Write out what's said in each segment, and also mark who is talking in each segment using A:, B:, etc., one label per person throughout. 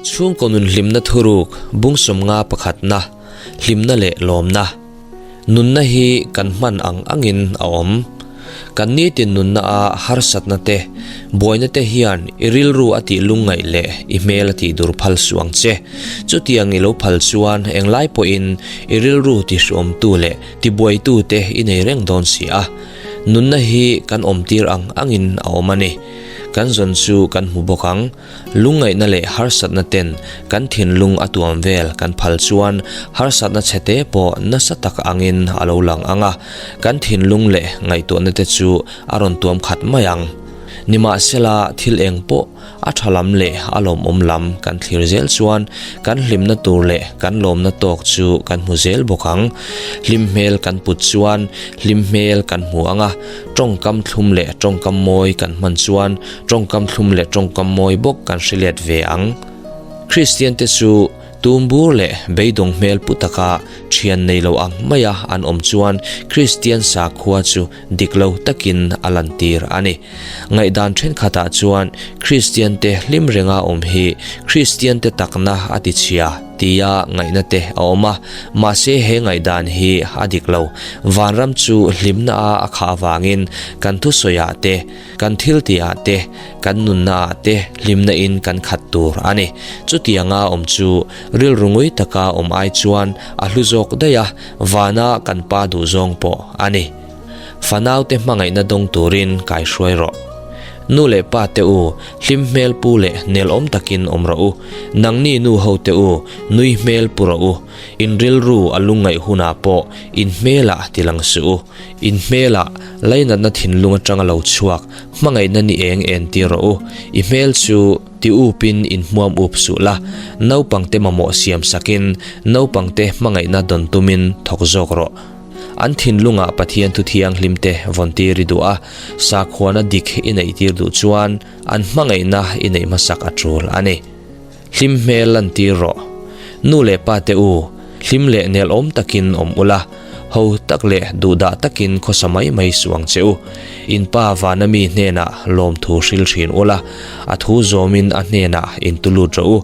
A: Chhungkaw nun hlimna thuruk bung 51 pakhatna, hlimna leh lawmna. Nunna hi kan hman ang angin a awm. Kan nitin nunna a harsatna te, buaina te hian i rilru a tih lungngaih leh i hmel a tih dur phal suh ang che. Chutiang i lo phal chuan englai pawhin i rilru tihruamtu leh tibuaitu te i nei reng dawn si a. Nunna hi kan awmtir ang angin a awm a ni. Kan zawn chu kan hmu bawk ang. Lungngaihna leh harsatna ten kan thinlung a tuam vel kan phal chuan harsatna chhete pawh nasa tak angin a lo lang ang a, kan thinlung leh ngaihtuahna te chu a rawn tuam khat mai ang. Nimahsela, thil eng pawh a tha lam leh a lawmawm lam kan thlir zel chuan kan hlimna tur leh kan lawmna tawk chu kan hmu zel bawk ang. Hlim hmel kan put chuan hlim hmel kan hmu ang a, tawngkam thlum leh tawngkam mawi kan hman chuan tawngkam thlum leh tawngkam mawi bawk kan hre let ve ang. Kristian te chu Tum bur leh beidawng hmel pu taka thian nei lo ang maia an awm chuan Kristian sakhua chu dik lo takin a lantir a ni. Ngaihdan thenkhatah chuan Kristiante hlim renga awm hi Kristiante takna a ti chhia tia ngaihna te a awm a, mahse he ngaihdan hi a dik lo. Vanram chu hlimna a a khah avangin kan thusawiah te, Kan thil tihah te, kan nunnaah te hlimna in kan khat tur a ni. Chutianga awm chu rilru ngui taka awm ai chuan a hlu zawk daih a, vana kan pa duh zawng pawh a ni. Fanaute hmangaihna dawng turin kai hruai rawh. Nu leh pa te u, hlim hmel pu leh nelawm takin awm rawh u. Nangni nu ho te u, nui hmel pu rawh u. In rilru a lungngaih hunah pawh in hmelah ti lang suh u. In hmelah lainatna thinlung atanga lo chhuak hmangaihna ni eng en tir rawh u. I hmel chu ti upin in hmuam up suh la, naupangte mamawh siam sakin naupangte hmangaihna dawn tumin thawk zawk rawh. An thinlungah Pathian thu thianghlimte vawn tir i duh a, sakhuana dik i neih tir duh chuan an hmangaihna i neih hmasak a tul a ni. Hlim hmel lan tir rawh. Nu leh pa te u, hlim leh nelawm takin awm ula, ho tak leh duhdah takin khawsa mai mai suh ang che u. In pa vana mi hnenah lawmthu hril thin ula, a thu zawmin a hnenah in tu lut rawh u.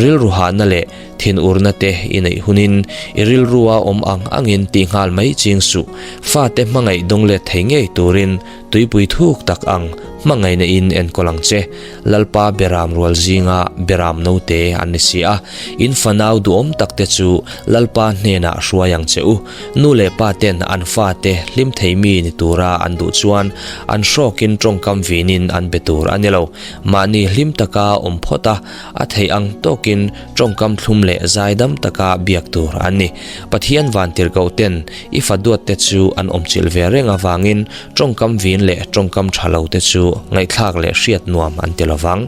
A: Rilru hahna leh thinurna te i neih hunin i rilrua awm ang angin tih nghal mai ching suh. Fate hmangaih dawng let thei ngei turin Tuipui thuk tak ang, hmangaihna in enkawl ang che. Lalpa beram rual zinga beram note an ni si a, in fanau duhawm tak te chu Lalpa hnenah hruai ang che u. Nu leh pa ten an fate hlim thei mi ni tura an duh chuan an hrawkin tawngkam vinin an be tur a ni lo. Mahni hlim taka awm phawt a, a theih ang tawkin tawngkam thlum leh zaidam taka biak tur an ni. Pathian vantirhkoh ten I fa duatte chu an awmchilh ve reng avangin tawngkam vin leh tawngkam tha lo te chu ngaihthlak leh hriat nuam an ti lovang.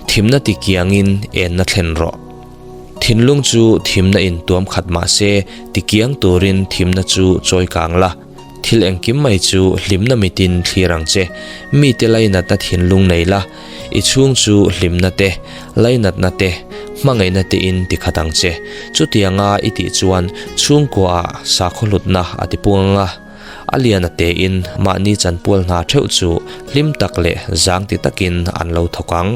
A: Thimna ti kiangin enna thlen rawh. Thinlung chu thimna in tuam khat mah se ti kiang turin thimna chu chawi kang la. Thil engkim mai chu hlimna mitin thlir ang che. Mite lainatna thinlung nei la. I chhung chu hlimna te, lainatna te, hmangaihna tein ti khat ang che. Chutianga i tih chuan chhungkuaah sakhaw hlutna a ti pung ang a, a lian a tein mahni chanpual hna theuh chu hlim tak leh zang ti takin an lo thawk ang.